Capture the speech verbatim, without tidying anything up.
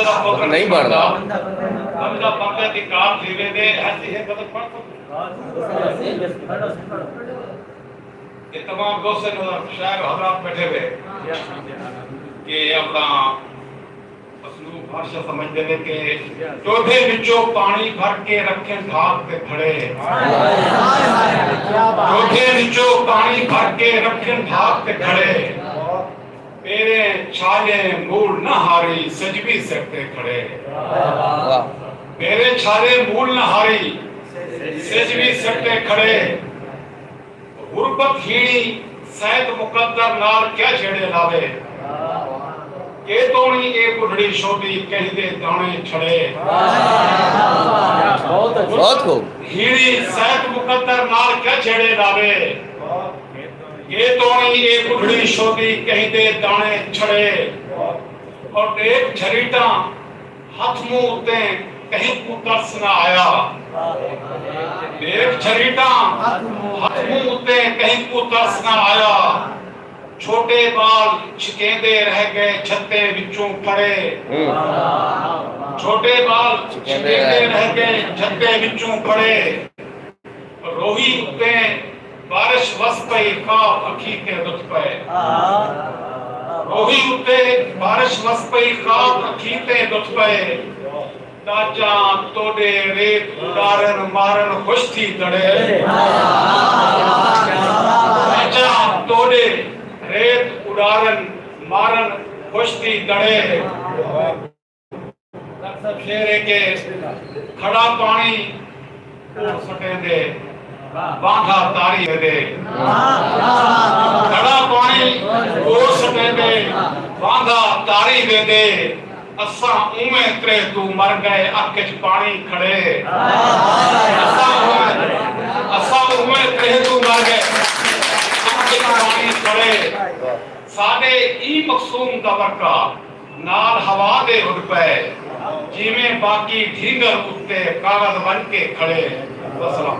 نہیں بندا۔ بندہ بندے دی کار تھی ویندے، ایسی ہے بدل پڑھ سکدے۔ یہ تمام دوست نظر شاعر حضرات بیٹھے ہوئے کہ اپنا اسلوب بھاشا سمجھدے نے کہ ٹوبھے وچوں پاݨی بھر کے رکھن ڈھاک تے کھڑے۔ ٹوبھے وچوں پاݨی بھر کے رکھن ڈھاک تے کھڑے۔ پیریں چھالیں موڑ نہ ہاری، سجوی سر تے کھڑے۔ واہ۔ پیریں چھالیں موڑ نہ ہاری، سجوی سر تے کھڑے۔ غربت ہیڑی سید مقدر نال کیا جھیڑے لاوے۔ کے توڑی اے ٻڈھڑی شودی کہیں دے داݨے چھڑے۔ بہت خوب۔ ہیڑی سید مقدر نال کیا جھیڑے لاوے۔ کے توڑی اے ٻڈھڑی شودی کہیں دے داݨے چھڑے۔ اور ݙیکھ جھریٹاں ہتھ منہ اتے کہیں کوں ترس نہ آیا۔ ݙیکھ جھریٹاں ہتھ منہ اتے کہیں کوں ترس نہ آیا۔ چھوٹے ٻال چھکیندے رہ ڳئے جھتے وچوں پھڑے۔ چھوٹے ٻال چھکیندے رہ ڳئے جھتے وچوں پھڑے۔ روہی اتے بارش وس پئی، خواب اکھیں تے ݙٹھ پئے۔ روہی اتے بارش وس پئی، خواب اکھیں تے ݙٹھ پئے۔ ݙاچاں توݙے ریت اݙارن مارن خوش تھی تڑے۔ ݙاچاں توݙے ریت اݙارن مارن خوش تھی تڑے۔ ڈاکٹر صاحب شعر ہے کہ کھڑا پاݨی کوڑ سٹیندے، واندا تاری ویندے۔ کھڑا پاݨی کوڑ سٹیندے، واندا تاری ویندے۔ اساں اونویں تریہہ توں مر ڳئے، اکھ اچ پاݨی کھڑے۔ اساں اونویں، اساں اونویں تریہہ توں مر ڳئے، اکھ اچ پاݨی کھڑے۔ ساݙے ایں مقسوم دا ورقہ نال ہوا دے اݙ پئے، جیویں باقی ڈھینگر اتے کاغذ ونڄ کے کھڑے۔ وسلام۔